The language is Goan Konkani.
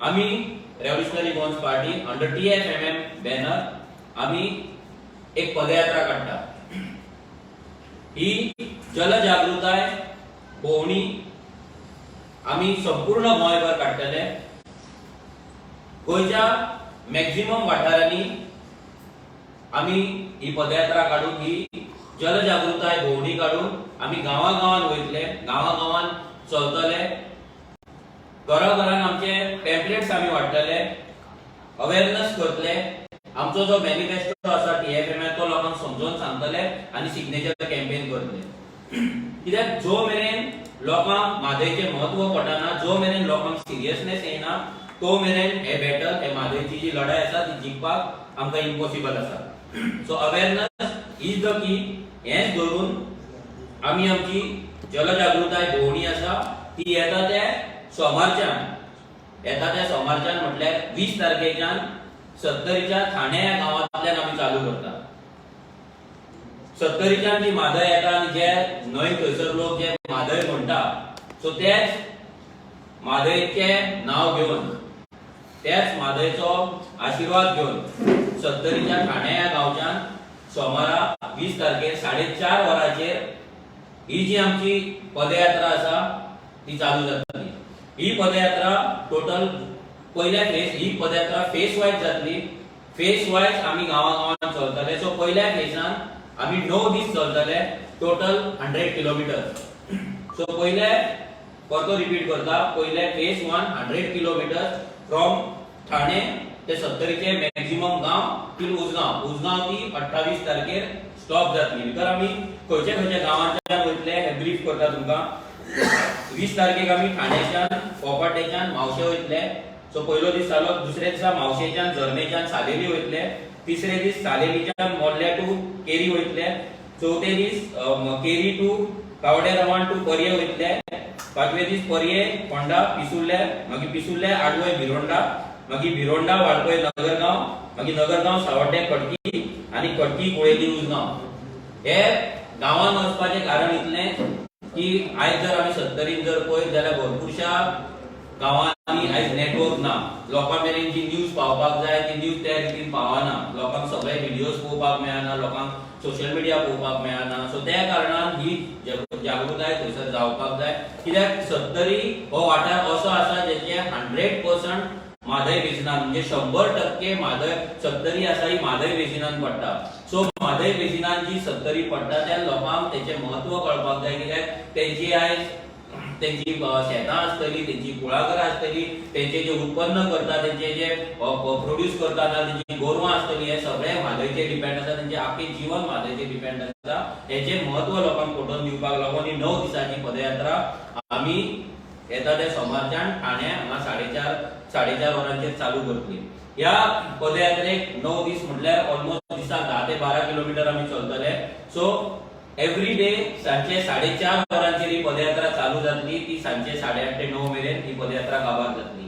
आमी Revolutionary Goans Party under TFMM banner आमी एक पदयात्रा काडटा. ही जनजागृताय भोंवणी आमी संपूर्ण गोंयभर काडटले. गोंयच्या मॅक्झिमम वाठारांनी आमी ही पदयात्रा काडून, ही जनजागृताय भोंवणी काडून आमी गांवागांवान वयतले, गांवागांवान चलतले, घराघरान आमचे पॅम्पलेट्स आमी वांट्टले, अवेरनस करतले, आमचो जो मॅनिफेस्टो आसा टीएफएम तो लोकांक समजोवन सांगतले आनी सिग्नेचर कॅम्पेन करतले. कित्याक जो मेरेन लोकांक म्हादयचें म्हत्व पडना, जो मेरेन लोकांक सिरियसनेस येना, तो मेरेन हे बॅटल, हे म्हादयची जी लढाय आसा ती जिखपाक आमकां इम्पॉसिबल आसा. So awareness is the key. हेंच धरून आमी आमची जनजागृताय भोंवणी आसा ती येता त्या सोमारच्यान, म्हटल्यार 20 तारखेच्यान सत्तरीच्या ठाणे ह्या गांवांतल्यान आमी चालू करता. सत्तरीच्यान जी म्हादय येता आनी जे न्हंय थंयसर लोक जे म्हादय म्हणटा, सो तेच म्हादयचे नांव घेवन, त्याच म्हादयचो आशिर्वाद घेवन सत्तरीच्या ठाणे ह्या गांवच्यान सोमारा 20 तारखेर 4:30 वरांचेर ही जी आमची पदयात्रा आसा ती चालू जातली. ही पदयात्रा टोटल पयल्या फेज, ही पदयात्रा फेज वायज जातली. फेज वायज आमी गांवा गांवान चलतले. सो पयल्या फेजान आमी 9 दीस चलतले, टोटल 100 किलोमिटर. सो पयले, परतो रिपीट करता, पयले phase one 100 kilometer from Thane ते सत्तरीचे मॅक्झिमम गांव तील उजगांव. उजगांव ती 28 तारखेर स्टॉप जातली. भितर आमी खंयच्या खंयच्या गांवांच्यान वयतले हे ब्रीफ करता तुमकां. 20 तारखेक आमी ठाण्याच्यान, कोपाटेच्यान म्हावशे वयतले. सो पयलो दीस जालो. दुसऱ्या दिसा म्हावशेच्यान, झर्मेच्यान सालेली वयतले. तिसरे दीस सालेलीच्यान मोर्ल्या टू केरी वयतले. चवथे दीस केरी टू कावडे रवान टू पर्ये वयतले. पांचवे दीस पर्ये, फोंडा, पिसुर्ले, मागीर पिसुर्ले, आडवय, भिरोंडा, मागीर भिरोंडा, वाळपय, नगरगांव, मागीर नगरगांव, सावड्डे, कटकी आनी कटकी, कुळेली, उजगांव. हे गांवान वचपाचें कारण इतलें की आयज जर आमी सत्तरीन जर पळयत जाल्यार भरपूरशा गांवांनी आयज नेटवर्क ना. लोकां मेरेन जी न्यूज पावपाक जाय ती न्यूज त्या रितीन पावना. लोकांक सगळे व्हिडियोज पळोवपाक मेळना, लोकांक सोशल मिडिया पळोवपाक मेळना. सो त्या कारणान ही जागृताय थंयसर जावपाक जाय, कित्याक सत्तरी हो वाठार असो आसा जेचे 100% म्हादय बेसिनान, म्हणजे 100% म्हादय, सत्तरी आसा ही म्हादय बेसिनान पडटा. सो म्हादय बेसिनान जी सत्तरी पडटा त्या लोकांक तेचें म्हत्व कळपाक जाय, कित्याक तेंची आयज तेंची शेतां आसतली, तेंची कुळागरां आसतली, तेंचे जे उत्पन्न करता, तेंचे जे प्रोड्यूस करता ना, तेंची गोरवां आसतली, हे सगळे म्हादयचेर डिपेंड आसा. तेंचे आख्खें जीवन म्हादयचेर डिपेंड आसा. हेचें म्हत्व लोकांक पटोवन दिवपाक लागून ही 9 दिसांची पदयात्रा आमी येता त्या सोमारच्यान ठाणे हांगा 4:30 वरांचेर चालू करतली. ह्या पदयात्रेक 9 दीस म्हटल्यार ऑलमोस्ट दिसाक 10 ते 12 किलोमिटर आमी चलतले. सो एवरी डे सांजचे 4:30 वरांचेर ही पदयात्रा चालू जातली. ती सांजचे 8:30 ते 9 मेरेन ही पदयात्रा काबार जातली.